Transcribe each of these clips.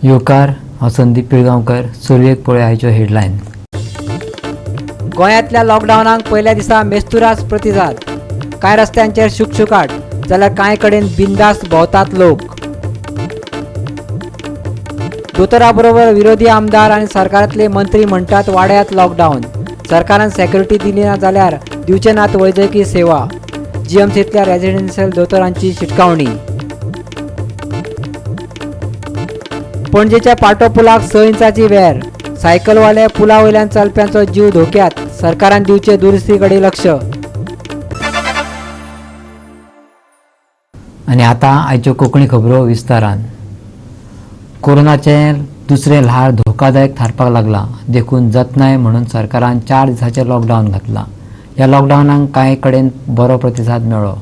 येवकार, हांव संदीप पिळगांवकर. सुरवेक पळय आयच्यो हेडलायन. गोंयांतल्या लॉकडावनाक पयल्या दिसा मेस्तुरास प्रतिसाद. कांय रस्त्यांचेर शुकशुकाट जाल्यार कांय कडेन बिंदास्त भोंवतात लोक. दोतोरा बरोबर विरोधी आमदार आनी सरकारांतले मंत्री म्हणटात वाडयात लॉकडावन. सरकारान सेक्युरिटी दिली ना जाल्यार दिवचे नात वैजकी सेवा. जीएमसींतल्या रेजिडेन्शियल दोतोरांची शिटकावणी. पणजेच्या पाटो पुलाक 6 इंचाची वेर. सायकलवाले पुला वयल्यान चलप्यांचो जीव धोक्यात. सरकारान दिवचे दुरुस्ती कडेन लक्ष. आनी आतां आयच्यो कोंकणी खबरो विस्तारान. कोरोनाचें दुसरें ल्हार धोकादायक थारपाक लागलां, देखून जतनाय म्हणून सरकारान 4 दिसांचें लॉकडावन घातलां. ह्या लॉकडावनाक कांय कडेन बरो प्रतिसाद मेळ्ळो.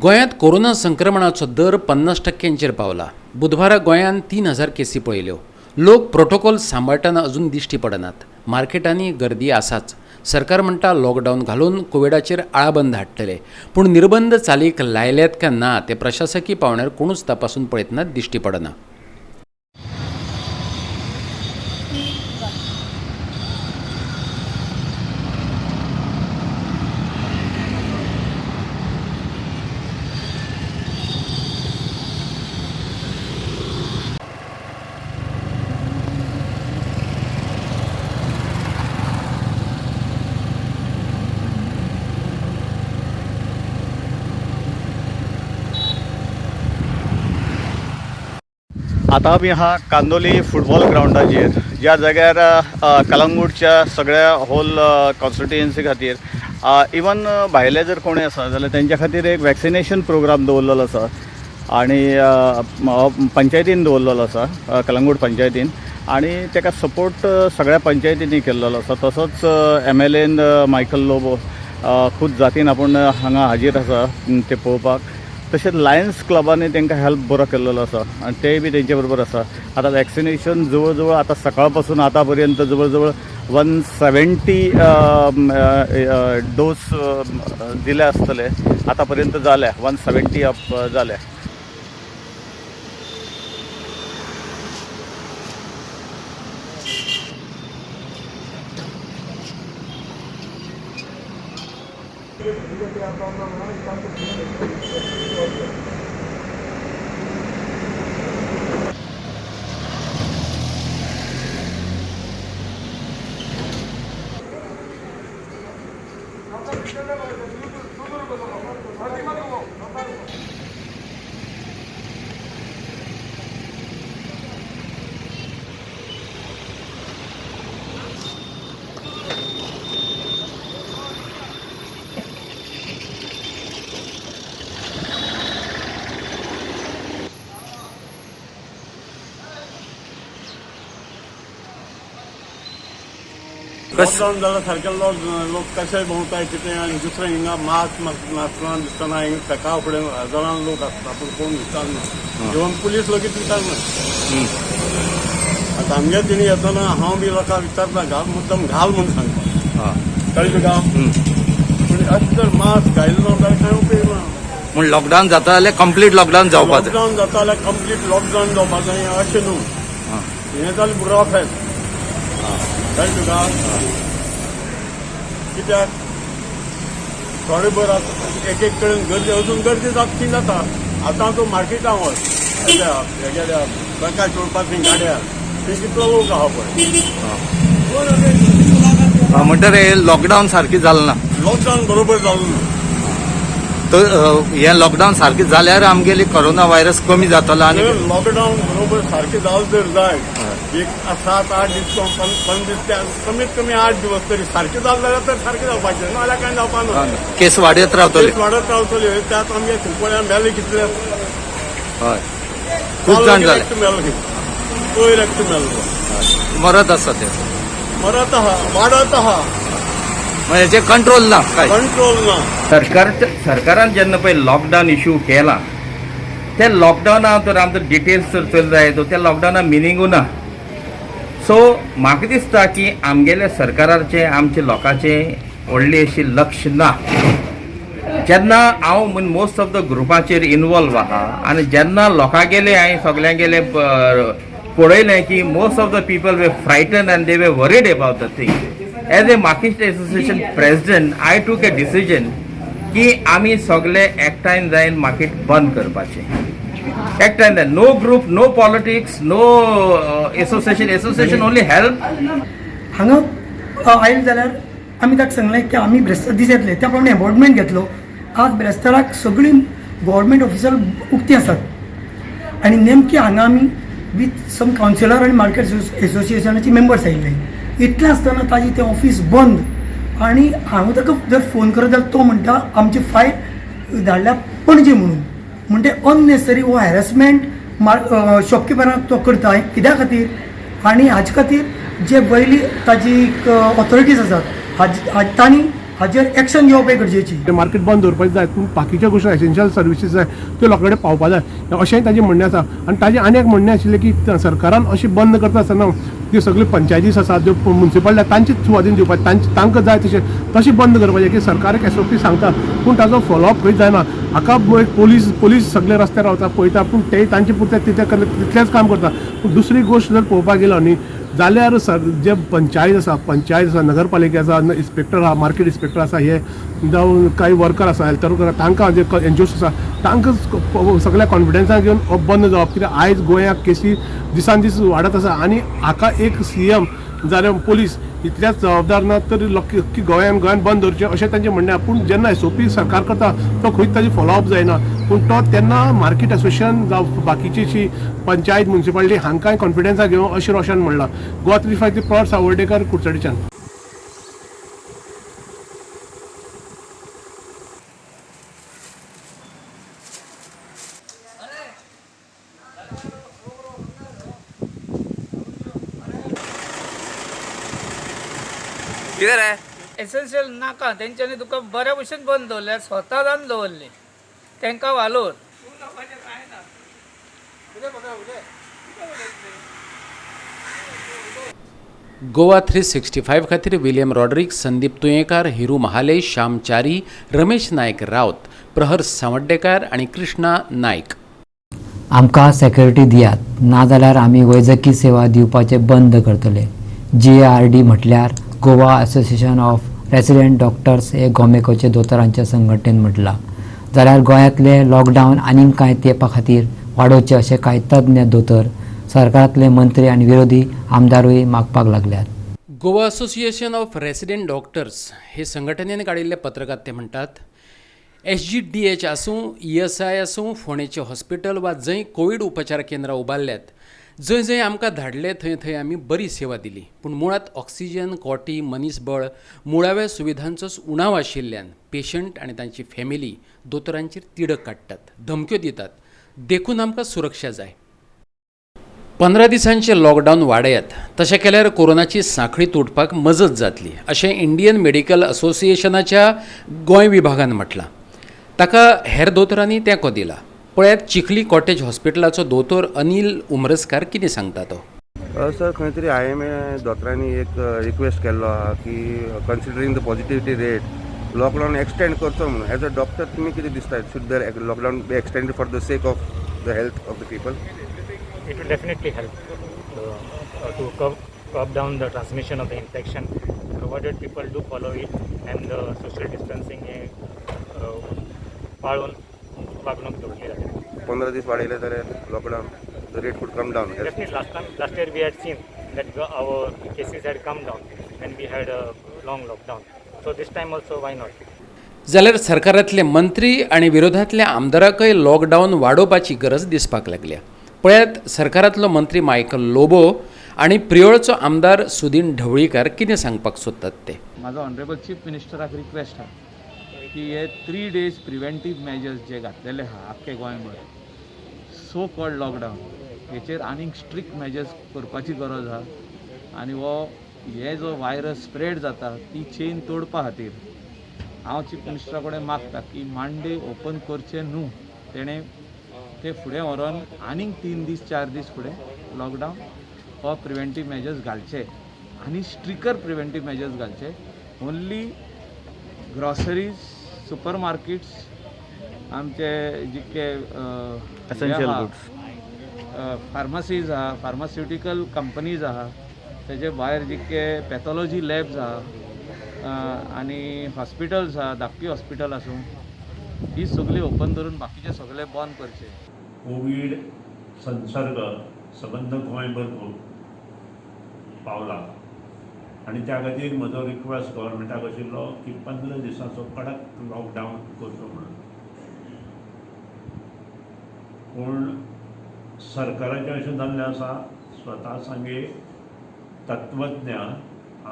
गोंयांत कोरोना संक्रमणाचो दर 50% पावला. बुधवारा गोंयांत 3000 केसी पळयल्यो. लोक प्रोटोकॉल सांबाळटना अजून दिश्टी पडनात. मार्केटांनी गर्दी आसाच. सरकार म्हणटा लॉकडावन घालून कोविडाचेर आळाबंद हाडटले, पूण निर्बंध चालीक लायल्यात काय ना ते प्रशासकी पावंड्यार कोणूच तपासून पळयतना दिश्टी पडना. आतां आमी आहा कांदोली फुटबॉल ग्रावंडाचेर, ज्या जाग्यार कलंगूटच्या सगळ्या होल कॉन्स्टिट्युएन्सी खातीर इवन भायले जर कोणी आसा जाल्यार तेंच्या खातीर एक वॅक्सिनेशन प्रोग्राम दवरलेलो आसा आनी पंचायतीन दवरलेलो आसा, कलंगूट पंचायतीन, आनी तेका सपोर्ट सगळ्या पंचायतींनी केल्लो आसा. तसोच MLAन मायकल लोबो खूद जातीन आपूण हांगा हाजीर आसा ते पळोवपाक. तशेंच लायन्स क्लबांनी तांकां हेल्प बरो केल्लो आसा आनी तेय बी तेंचे बरोबर आसा. आतां वॅक्सिनेशन जवळ जवळ आतां सकाळ पासून आतां पर्यंत जवळ जवळ 170 डोस दिले आसतले आतां पर्यंत जाल्या, 170 अप जाल्या. लॉकडावन जाल्यार सारके लोक कशे भोंवताय कितें, आनी दुसरें हिंगा मास्क नासतना दिसतना हिंगा सकाळ फुडें हजारान लोक आसता, पूण कोण विचारना, इवन पुलीस लेगीत विचारना. आतां आमगे तिणी येतना हांव बी लोकांक विचारता, घाल मुद्दम घाल म्हूण सांगता, कळ्ळें तुका? पूण अशें जर मास्क घायलो ना जाल्यार कांय उपयोग ना. म्हूण लॉकडावन जाता जाल्यार कंप्लीट लॉकडावन जावपाक जाय. लॉकडावन जाता जाल्यार कंप्लीट लॉकडावन जावपाक जाय अशें न्हू, हें जालें बुराफेस, कळ्ळें तुका? कित्याक थोडे भर आतां एक एक कडेन गर्दी, अजून गर्दी जाता ती जाता. आतां तूं मार्केटां वच, हेगेल्या प्रकाश चोडपा थंय गाड्यार थंय कितलो लोक आहा पळय. म्हणटर हे लॉकडावन सारकें जालें ना. लॉकडावन बरोबर जालो ना. तर हें लॉकडावन सारकें जाल्यार आमगेली कोरोना व्हायरस कमी जातलो. आनी लॉकडावन बरोबर सारकें जालें जर जाय, एक 7-8 दीस, 15 दीस, कमीत कमी 8 दिवस तरी सारकें जालें जाल्यार तर सारकें जावपाचें, ना जाल्यार कांय जावपा ना. केस वाडयत रावतले, केस वाडत रावतली. त्यात आमगे कुंकळ्यां मेले कितले, हय, खूब जाण जाले, मेलो पयर एकटो मेलो, मरत आसा ते, मरत आहा, वाडत आहा, हेचे कंट्रोल ना, काय कंट्रोल ना. सरकारान जेन्ना पळय लॉकडावन इशू केला, त्या लॉकडावना तर आमचो डिटेल्स जर चल जाय तर त्या लॉकडावना मिनिंगू ना. सो म्हाका दिसता की आमगेल्या सरकाराचें आमच्या लोकांचें व्हडलें अशें लक्ष ना. जेन्ना हांव मोस्ट ऑफ the ग्रुपाचेर इनवॉल्व आहा आनी जेन्ना लोकांगेले हांवें सगल्यांगेले पळयलें की most of the people were frighten and they were worried about the thing. As a market association president I took a decision की आमी सगळे एकठांय जायन मार्केट बंद करपाचें. एकठांय जायन, no group, no politics, no association, association only help. हांगा आयले जाल्यार आमी ताका सांगलें की आमी ब्रेस्तार दीस येतले, त्या प्रमाणे अपॉयंटमेंट घेतलो. आज ब्रेस्ताराक सगळीं गव्हर्मेंट ऑफिसां उक्तीं आसात आनी नेमकी हांगा आमी विथ सम कावन्सिलर आनी मार्केट एसोसिएशनाचे मेंबर्स आयिल्ले. इतलें आसतना ताजी तें ऑफीस बंद आनी हांव ताका जर फोन करत जाल्यार तो म्हणटा आमची फायल धाडल्या पणजे म्हणून. म्हणजे अननेसेसरी हो हॅरसमेंट शॉपकिपरांक तो करता कित्या खातीर आनी हाजे खातीर जे वयली ताजी ऑथॉरिटीज आसात तांणी हाजेर एक्शन घेवप हें गरजेची. मार्केट बंद दवरपाक जाय, पूण बाकीच्यो गोश्टी एसेन्शियल सर्विसीस जाय त्यो लोकां कडेन पावपा जाय अशेंय ताजें म्हणणें आसा. आनी ताजें आनी एक म्हणणें आशिल्लें की सरकारान अशें बंद करता आसतना त्यो सगळ्यो पंचायतीस आसा, ज्यो मुन्सिपालिटी तांचे सुवादीन दिवपाक, तांचे तांकां जाय तशें तशें बंद करपाचें की सरकार एक एसओपी सांगता पूण ताजो फॉलोअप खंयच जायना. हाका एक पोलीस सगळे रस्त्यार रावता पळयता, पूण ते तांचे पुरते तितले तितलेंच काम करता. पूण दुसरी गोश्ट जर पळोवपाक गेलो न्ही जाल्यार सर जे पंचायत आसा, पंचायत आसा, नगरपालिका आसा, इन्स्पेक्टर आसा, मार्केट इन्स्पेक्टर आसा, हे जावं कांय वर्कर आसा, हेल्थ वर्कर, तांकां जे एनजीओस आसा तांकां सगळ्या कॉन्फिडन्सान घेवन बंद जावप. कित्याक आयज गोंयाक केसी दिसान दीस वाडत आसा आनी हाका एक सीएम जाल्यार पोलीस इतल्याच जबाबदार ना तर लोक की गोंयान गोंयान बंद दवरचें अशें तांचें म्हणणें आसा. पूण जेन्ना एसओपी सरकार करता तो खंयच ताजी फॉलोअप जायना, पूण तो तेन्ना मार्केट एसोसिएशन जावं बाकीची अशी पंचायत मुन्सिपालिटी हांकांय कॉन्फिडन्सा घेवन अशें रोशन म्हणलां. गोवा 353 प्रॉड सावर्डेकर, कुडचडेच्यान. कितें रे एसेन्शियल नाका तेंच्यांनी तुका बऱ्या भशेन बंद दवरले, स्वता जावन दवरले तांकां वालोर. गोवा 365 खातीर विलियम रॉड्रिक्स, संदीप तुयेंकार, हिरू महाले, श्याम च्यारी, रमेश नायक रावत, प्रहर सांवड्डेकार आनी कृष्णा नायक. आमकां सेक्युरिटी दियात, नाजाल्यार आमी वैजकी सेवा दिवपाचें बंद करतले. जीएआरडी म्हटल्यार Goa association of resident doctors हे गोमेकोचे दोतोरांच्या संघटनेन म्हटलां. जाल्यार गोंयांतले लॉकडावन आनीक कांय तेंपा खातीर वाडोवचें अशें कांय तज्ञ दोतोर, सरकारांतले मंत्री आनी विरोधी आमदारूय मागपाक लागल्यात. Goa association of resident doctors हे संघटनेन काडिल्ल्या पत्रकात ते म्हणटात, SGDH आसूं, ESI आसूं, फोंडेचें हॉस्पिटल वा जंय कोवीड उपचार केंद्रां उबारल्यात, जंय जंय आमकां धाडले थंय थंय आमी बरी सेवा दिली, पूण मुळांत ऑक्सिजन, कॉटी, मनीसबळ, मुळाव्या सुविधांचोच उणाव आशिल्ल्यान पेशंट आनी तांची फॅमिली दोतोरांचेर तिडक काडटात, धमक्यो दितात, देखून आमकां सुरक्षा जाय. 15 दिसांचें लॉकडावन वाडयात, तशें केल्यार कोरोनाची सांखळी तुटपाक मजत जातली अशें इंडियन मेडिकल असोसिएशनाच्या गोंय विभागान म्हटलां. ताका हेर दोतोरांनी तेंको दिला. पळयात चिखली कॉटेज हॉस्पिटलाचो दोतोर अनिल उमरसकार कितें सांगता तो. सर, खंय तरी आयएमए दोतोरांनी एक रिक्वेस्ट केल्लो आहा की considering the positivity rate lockdown extend करचो म्हणून. एज अ डॉक्टर तुमी कितें दिसता, should the lockdown be extended for the sake of the health of the people? It will definitely help to curb down the transmission of the infection, provided people do follow it and the social distancing पाळून वागणूक दवरली जाता. 15 दीस वाडयले जाल्यार lockdown, the rate could come down. Definitely, last year we had seen that our cases had come down when we had a long lockdown. So this time also, why not? जाल्यार सरकारांतले मंत्री आनी विरोधांतल्या आमदाराकय lockdown वाडोवपाची गरज दिसपाक लागल्या. पळयात सरकारांतलो मंत्री मायकल लोबो आनी प्रियोळचो आमदार सुदीन ढवळीकार कितें सांगपाक सोदतात ते. म्हाजो ऑनरेबल चीफ मिनिस्टराक रिक्वेस्ट आहा की हे 3 डेज प्रिवेंटीव मेजर्स जे घातलेले आहा आख्खे गोंयभर, सो कॉल्ड लॉकडावन, हेचेर आनीक स्ट्रिक्ट मेजर्स करपाची गरज आहा. आनी हो हे जो वायरस स्प्रेड जाता ती चेन तोडपा खातीर हांव चीफ मिनिस्टरा कडेन मागता की मांडे ओपन करचें न्हू, तेणें ते फुडें व्हरोन आनीक 3 दीस 4 दीस फुडें लॉकडावन हो प्रिवेंटीव मेजर्स घालचे आनी स्ट्रिकर प्रिवेंटीव मेजर्स घालचे. ओन्ली ग्रॉसरीज, सुपर मार्केट्स, आमचे जितके एसेन्शियल गुड्स, फार्मासीज आहा, फार्मास्युटिकल कंपनीज आहा, तेजे भायर जितके पॅथॉलॉजी लॅब्स आहा आनी हॉस्पिटल्स आहा, धाकटी हॉस्पिटल आसूं, ही सगळी ओपन धरून बाकीचे सगळे बंद करचे. कोवीड संसर्ग सबंद गोंयभर पावला आनी त्या खातीर म्हजो रिक्वेस्ट गव्हर्मेंटाक आशिल्लो की 15 दिसांचो कडक लॉकडावन करचो म्हणून. पूण सरकाराचें अशें जाल्लें आसा, स्वता सांगे तत्वज्ञान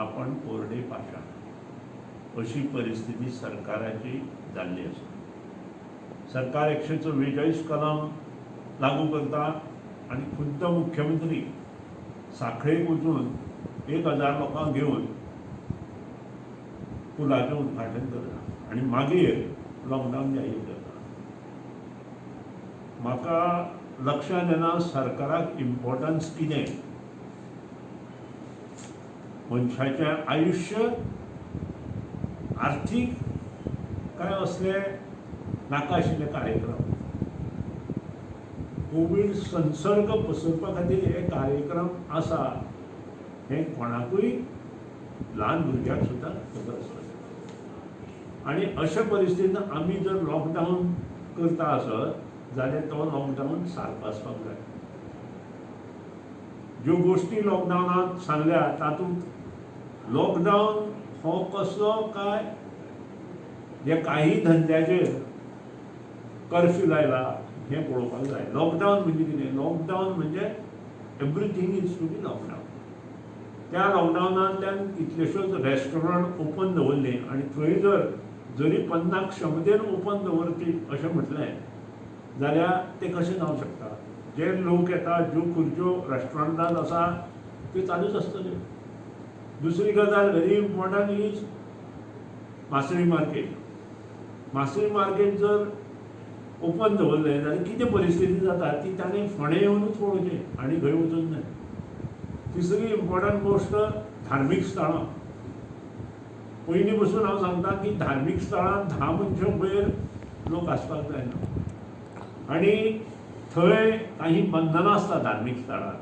आपण कोरडे पाशाण अशी परिस्थिती सरकाराची जाल्ली आसा. सरकार 144 कलम लागू करता आनी खुद्द मुख्यमंत्री साखळेक वचून 1000 लोकांक घेवन पुलाचें उद्घाटन करता आनी मागीर लॉकडावन जाहीर करता. म्हाका लक्षांत येना सरकाराक इम्पॉर्टन्स कितें, मनशाचें आयुश्य, आर्थीक काय असले नाका आशिल्ले कार्यक्रम. कोवीड संसर्ग पसरपा खातीर हे कार्यक्रम आसा हें कोणाकूय ल्हान भुरग्याक सुद्दां खबर आसपाक जाय. आनी अशे परिस्थितीन आमी जर लॉकडावन करता आसत जाल्यार तो लॉकडावन सारको आसपाक जाय. ज्यो गोश्टी लॉकडावनांत सांगल्या तातूंत लॉकडावन हो कसलो काय हे काही धंद्याचेर कर्फ्यू लायला हें पळोवपाक जाय. लॉकडावन म्हणजे कितें? लॉकडावन म्हणजे everything is to be lockdown. त्या लॉकडावनांतल्यान कितलेश्योच रेस्टॉरंट ओपन दवरलीं आनी थंय जर जरी 50 क्षमतेन ओपन दवरची अशें म्हटलें जाल्यार तें कशें जावंक शकता? जे लोक येता, ज्यो खुर्च्यो रेस्टॉरंटांत आसा त्यो चालूच आसतल्यो. दुसरी गजाल व्हेरी इम्पॉर्टंट is मासळी मार्केट. मासळी मार्केट जर ओपन दवरलें जाल्यार कितें परिस्थिती जाता ती ताणें फोंडें येवनूच पळोवचें आनी खंय वचून न्हय. तिसरी इम्पॉर्टंट गोश्ट धार्मीक स्थळां. पयलीं पसून हांव सांगता की धार्मीक स्थळां 10 मनशां वयर लोक आसपाक जायना आनी थंय काही बंधनां आसता धार्मीक स्थळार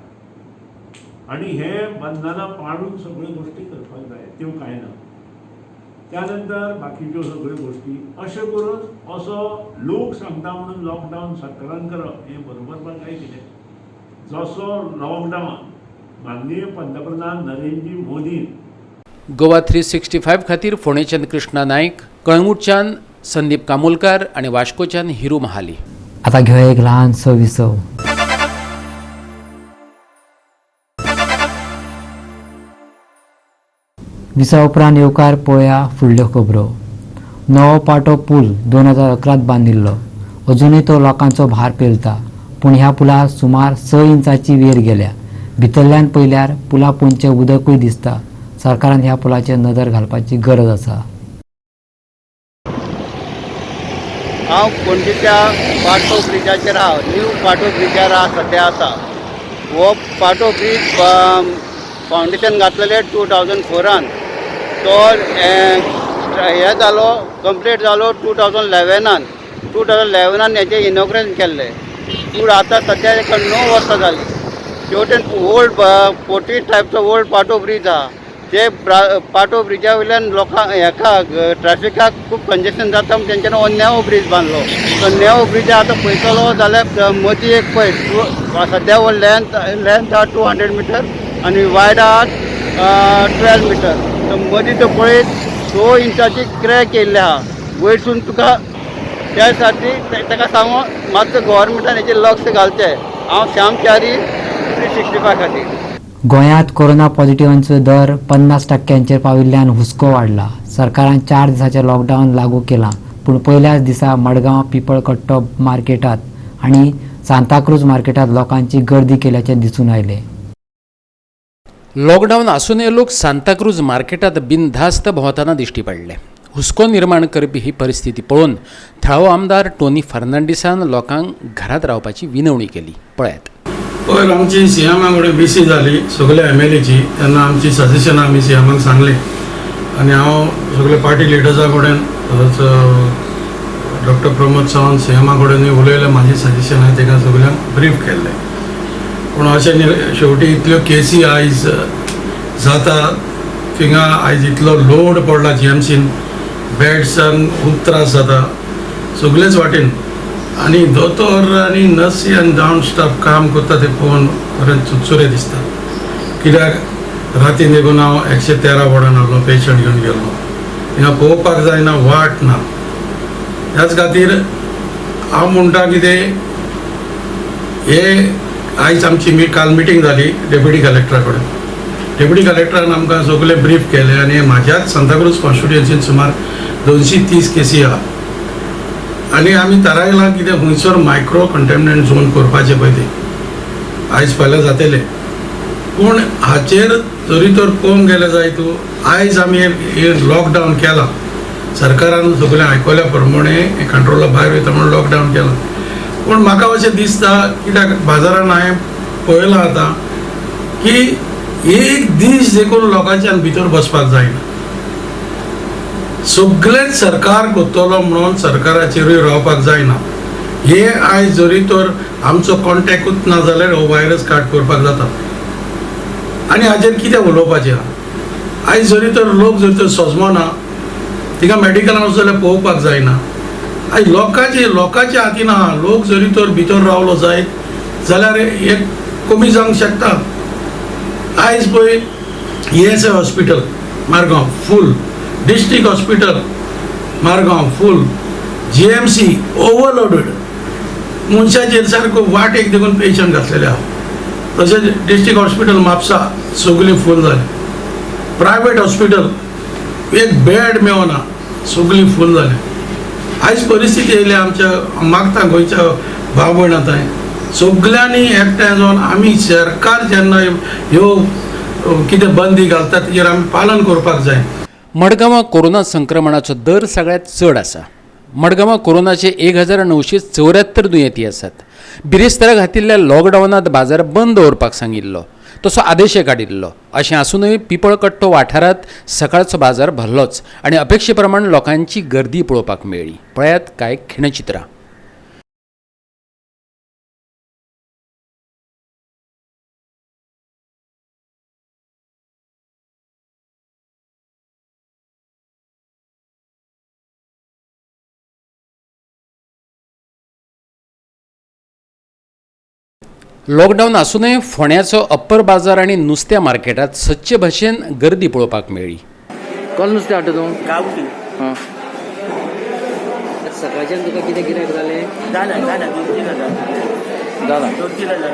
आनी हे बंधनां पाळून सगळ्यो गोश्टी करपाक जाय, त्यो कांय ना. त्यानंतर बाकीच्यो सगळ्यो गोश्टी अशें करून असो लोक सांगता म्हणून लॉकडावन सरकारान करप हें बरोबर काय कितें? जसो लॉकडावन माननीय पंतप्रधान नरेंद्र मोदीन गोवा 365 खातीर फोंडेच्यान कृष्णा नायक, कळंगूटच्यान संदीप कामोलकार आनी वास्कोच्यान हिरू महाली. आता घेवया एक ल्हानसो विसव. विसवा उपरांत येवकार पळोवया फुडल्यो खबरो. नवो पाटो पूल 2011 बांदिल्लो, अजुनूय तो लोकांचो भार पेलता. पूण ह्या पुलार सुमार 6 इंचाची वेर गेल्या. भितरल्यान पळयल्यार पुला पोंदचें उदकूय दिसता. सरकारान ह्या पुलाचेर नदर घालपाची गरज आसा. हांव पणजेच्या पाटो ब्रिजाचेर आहा, न्यू पाटो ब्रिजार सद्या आसा. हो पाटो ब्रीज फावंडेशन घातलेलें 2004 तो हे जालो कंप्लीट जालो 2011. 2011 हेजें इनॉग्रेशन केल्लें. पूण आतां सद्या ताका 9 वर्सां जालीं. तेवटेन ओल्ड पोर्टुगीज टायपचो ओल्ड पाटो ब्रीज आहा. ते पाटो ब्रिजा वयल्यान लोकांक हेका ट्रॅफिकाक खूब कंजेशन जाता म्हूण तेंच्यांनी हो नेवो ब्रीज बांदलो. तो नेवो ब्रिज आतां पळयतलो जाल्यार मदीं एक पळय सद्या हो लेंथ आहा 200 मिटर आनी वायड आहा 12 मिटर. तर मदीं तो पळयत 2 इंचाची क्रॅक येयल्ली आहा वयरसून तुका. त्या साठी ताका सांगू मातसो गव्हर्मेंटान हेचेर लक्ष घालचें. हांव श्याम च्यारी 365 खातीर. गोंयांत कोरोना पॉझिटिव्हांचो दर 50% पाविल्ल्यान हुस्को वाडला. सरकारान 4 दिसांचें लॉकडावन लागू केलां, पूण पयल्याच दिसा मडगांव पिपळकट्टो मार्केटांत आनी सांताक्रूज मार्केटांत लोकांची गर्दी केल्याचें दिसून आयलें. लॉकडावन आसूनय लोक सांताक्रूज मार्केटांत बिनधास्त भोंवतना दिश्टी पडले. हुस्को निर्माण करपी ही परिस्थिती पळोवन थळावो आमदार टोनी फर्नांडीसान लोकांक घरांत रावपाची विनवणी केली. पळयात. पयर आमची सी एमा कडेन बी सी जाली सगल्या एम एल एची, तेन्ना आमची सजेशनां आमी सी एमाक सांगली आनी हांव सगळे पार्टी लिडर्सा कडेन तसोच डॉक्टर प्रमोद सावंत सी एमा कडेनूय उलयलें. म्हाजी सजेशनां ताका सगल्यांक ब्रीफ केल्लें. पूण अशें न्ही, शेवटी इतल्यो केसी आयज जाता थिंगा, आयज इतलो लोड पडला जीएमसीन, बेड्सान खूब त्रास जाता सगळेच वाटेन. आनी दोतोर आनी नर्सी आनी ग्रावंड स्टाफ काम करता ते पळोवन खरेंच चुरचुरे दिसता. कित्याक रातीन देखून हांव 113 वॉर्डान आहलो, पेशंट घेवन गेल्लो, थिंगा पळोवपाक जायना, वाट ना. त्याच खातीर हांव म्हणटा कितें, हे आयज आमची काल मिटींग जाली डेप्युटी कलेक्टरा कडेन. डेप्युटी कलेक्टरान आमकां सगळे ब्रीफ केले आनी म्हाज्याच सांताक्रूज कॉन्स्टिट्युएन्सीन सुमार 230 केसी आहा. आनी आमी थारायलां कितें खंयसर मायक्रो कंटेनमेंट झोन करपाचें पळय तें आयज फाल्यां जातलें. पूण हाचेर जरी तर पळोवंक गेलें जायत, आयज आमी हे लॉकडावन केलां, सरकारान सगळें आयकल्या प्रमाणे कंट्रोला भायर वयता म्हणून लॉकडावन केलां. पूण म्हाका अशें दिसता कित्याक बाजारान हांवें पळयलां आतां की एक दीस देखून लोकांच्यान भितर बसपाक जायना. सगळेंच सरकार करतलो म्हणून सरकाराचेरूय रावपाक जायना. हे आयज जरी तर आमचो कॉन्टेक्टूच ना जाल्यार हो व्हायरस काट करपाक जाता. आनी हाचेर कितें उलोवपाचें आहा, आयज जरी तर लोक जरी तर सोजमना, थिंगा मेडिकलान वचत जाल्यार पळोवपाक जायना. आयज लोकांच्या हातीन आहा, लोक जरी तर भितर रावलो जायत जाल्यार एक कमी जावंक शकता. आयज पळय ESI hospital Margao full, district hospital Margao full, GMC overloaded, मनशाचेर सारको वाटेक देखून पेशंट घातलेले आहा. तशेंच डिस्ट्रिक्ट हॉस्पिटल म्हापसा सगळीं फूल जालें, प्रायवेट हॉस्पिटल एक बेड मेळना, सगळीं फूल जालें. आयज परिस्थिती येयल्या आमच्या मागता गोंयच्या भाव भयणां थंय सगल्यांनी एकठांय जावन आमी सरकार जेन्ना ह्यो कितें बंदी घालता तेजेर आमी पालन करपाक जाय. मडगांवां कोरोना संक्रमणाचो दर सगळ्यांत चड आसा. मडगांवां कोरोनाचे 1974 दुयेंती आसात. बिरेस्तारा घातिल्ल्या लॉकडावनांत बाजार बंद दवरपाक सांगिल्लो, तसो आदेशय काडिल्लो. अशें आसूनय पिपळकट्टो वाठारांत सकाळचो बाजार भरलोच आनी अपेक्षे प्रमाण लोकांची गर्दी पळोवपाक मेळ्ळी. पळयात कांय खिणचित्रां. लॉकडावन आसूनय फोंड्याचो अप्पर बाजार आनी नुस्त्या मार्केटात सदचे भशेन गर्दी पळोवपाक मेळ्ळी. कोण नुस्तें हाडटा तूं? गांवठी. हां, सकाळच्यान तुका कितें गिरायक जालें? जालें जालें, 2-3 हजार जालां, 2-3 हजार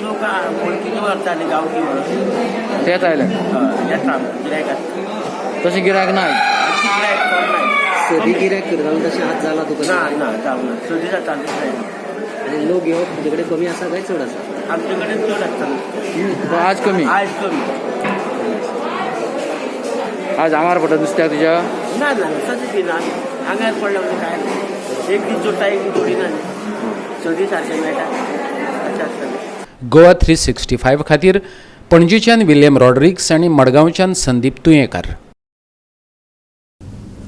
लोक वळखीचे व्हरता न्ही गांवठी म्हणून तेच आयले. येता गिरायक, तशें गिरायक ना, गिरायक कोण ना. सदी गिरायक करतालो तशें आज जालां तुका? ना ना, जावं ना, सदी जाता न्ही. आनी लोक येवप तुजे कडेन कमी आसा काय चड आसा? आमचे कडेन चड आसता. आज कमी? आज कमी. आज आंगार पडटा नुस्त्याक तुज्या? ना ना, सदी दिना, आंगार पडल्या म्हणजे काय ना, एक दीस जोडटा एक दीस जोडिना न्ही, सदी सारकें मेळटा अशें आसता. गोवा 365 खातीर पणजीच्यान विल्यम रॉड्रिग्स आनी मडगांवच्यान संदीप तुयेंकार.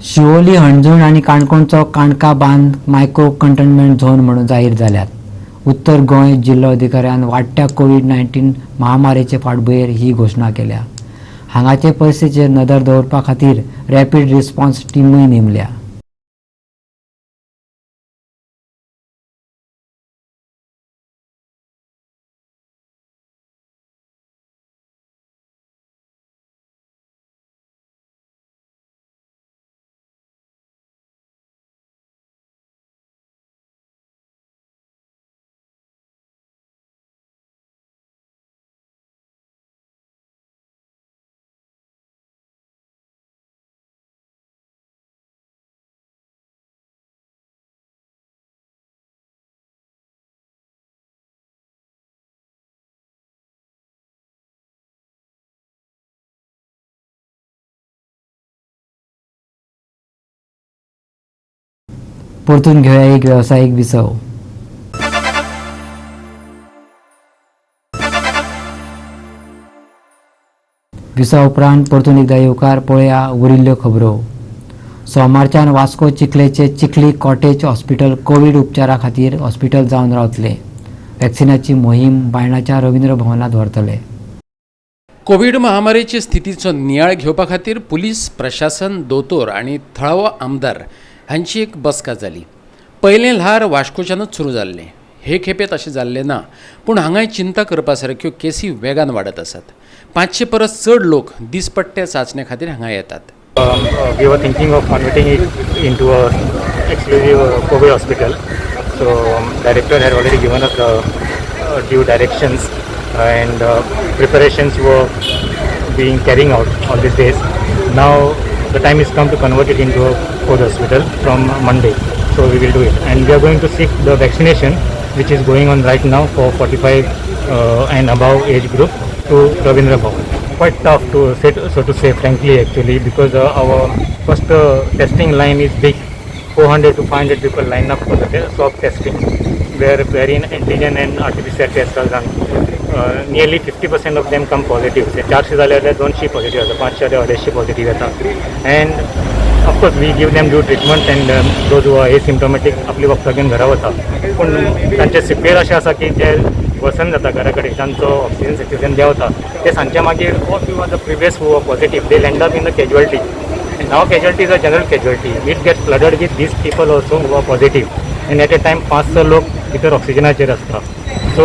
शिवोली, हणजूण आनी काणकोणचो काणका बांद मायक्रो कंटेनमेंट झोन म्हणून जाहीर जाल्यात. उत्तर गोंय जिल्लो अधिकाऱ्यान वाडट्या कोवीड-19 महामारीचे फाटभुंयेर ही घोशणा केल्या. हांगाचे परिस्थितीचेर नदर दवरपा खातीर रॅपीड रिस्पॉन्स टिमूय नेमल्या. परतून घेवया एक वेवसायीक विसव. विसव उपरांत परतून एकदा येवकार. पळया उरिल्ल्यो खबरो. सोमारच्यान वास्को चिखलेचे चिखली कॉटेज हॉस्पिटल कोवीड उपचारा खातीर हॉस्पिटल जावन रावतले. वॅक्सिनाची मोहीम बायणाच्या रवींद्र भवनात व्हरतले. कोवीड महामारीचे स्थितीचो नियाळ घेवपा खातीर पुलीस प्रशासन, दोतोर आनी थळावो आमदार हांची एक बसका जाली. पयलें ल्हार वास्कोच्यानूच सुरू जाल्लें. हे खेपे तशें जाल्लें ना, पूण हांगाय चिंता करपा सारक्यो केसी वेगान वाडत आसात. 500 परस चड लोक दिसपट्टे चांचणे खातीर हांगा येतात. We were thinking of converting it into a exclusive COVID hospital. So director had already given us the due directions and preparations were being carrying out all these days. Now the time has come to convert it into a COVID hospital from Monday. So we will do it, and we are going to seek the vaccination which is going on right now for 45 and above age group to Ravindra Bhavan. Quite tough to say, so to say frankly actually, because our first testing line is big, 400 to 500 people line up for the swab testing, wherein antigen and RT-PCR tests are done. Nearly 50% of them come positive. Say 400 जाल्यार 200 positive जाता, 500 जाल्यार 250 positive येता. And of course we give them due treatment and those who are asymptomatic आपली वखदां घेवन घरा वता. पूण तांचे सिक्वेल अशें आसा की जे वर्सन जाता घरा कडेन, तांचो ऑक्सिजन सॅच्युरेशन देंवता, ते सांजचे मागीर all few are the previous who are positive, they land up in the casualty. And now casualty is a general casualty. It gets flooded with these people also who are positive. And at a time 500 लोक भितर ऑक्सिजनाचेर आसता. So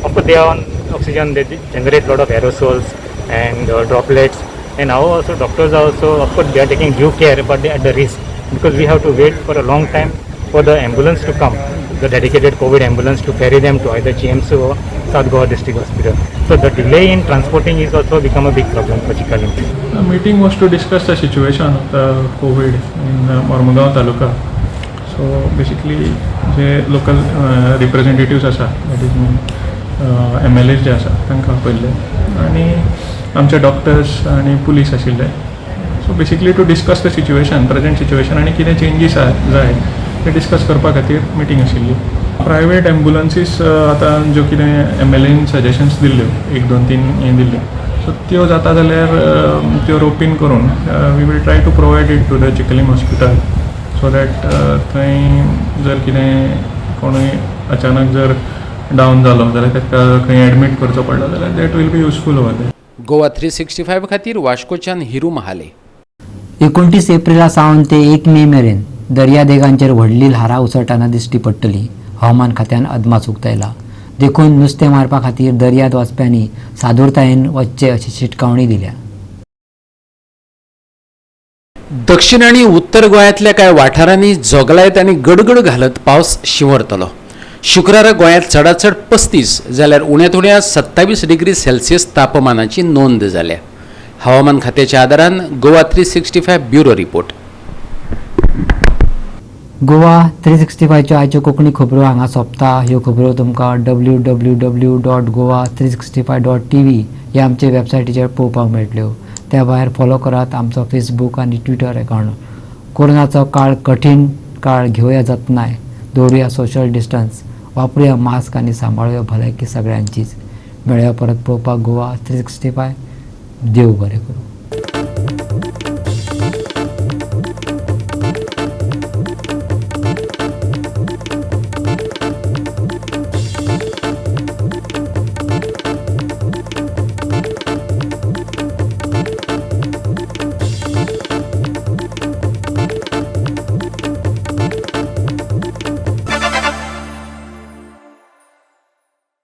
of course they are on oxygen, they generate lot of aerosols and droplets. And now also doctors are also, of course they are taking due care, but they are at the risk because we have to wait for a long time for the ambulance to come, the dedicated COVID ambulance to ferry them to either GMC or South Goa District Hospital. So the delay in transporting is also become a big problem for Chicalim. The meeting was to discuss the situation of the COVID in Mormugao Taluka. So basically, J local representatives आसा, that is MLAs जे आसा तांकां आपयल्ले आनी आमचे doctors आनी police आशिल्ले. So basically to discuss the situation, present situation आनी कितें चेंजीस जाय ते डिस्कस करपा खातीर मिटींग आशिल्ली. प्रायवेट एम्बुलन्सीस आतां ज्यो कितें एमएलएन सजेशन्स दिल्ल्यो, 1, 2, 3 हें दिल्ल्यो, सो त्यो जाता जाल्यार त्यो रोपीन करून we will try to provide it to the Chicalim hospital so that थंय जर कितें कोणूय अचानक जर डावन जालो जाल्यार ताका खंय एडमीट करचो पडलो जाल्यार that will be useful over there. Goa 365 खातीर वास्कोच्यान हिरू महाले. 29 एप्रिला सावन ते 1 मे मेरेन दर्यादेगांचेर व्हडली ल्हारां उसळटना दिश्टी पडटली, हवामान खात्यान अदमास उक्तायला. देखून नुस्तें मारपा खातीर दर्यांत वचप्यांनी सादूरतायेन वचचें अशी शिटकावणी दिल्या. दक्षिण आनी उत्तर गोंयांतल्या कांय वाठारांनी जोगलायत आनी गडगड घालत पावस शिंवरतलो. शुक्रारा गोंयांत चडात चड 35 जाल्यार उण्यांत उण्या 27 डिग्री सेल्सियस तापमानाची नोंद जाल्या. हवामान खात्याच्या आदारान गोवा 365 ब्युरो रिपोर्ट. गोवा 365च्यो आयच्यो कोंकणी खबरो हांगा सोंपता. ह्यो खबरो तुमकां www.goa365.tv ह्या आमचे वेबसायटीचेर पळोवपाक मेळटल्यो. त्या भायर फॉलो करात आमचो फेसबूक आनी ट्विटर अकावंट. कोरोनाचो काळ कठीण काळ, घेवया जतनाय, दवरुया सोशल डिस्टन्स, वापरुया मास्क आनी सांबाळुया भलायकी सगळ्यांचीच. मेळया परत पळोवपाक गोवा 365. देव बरें करूं.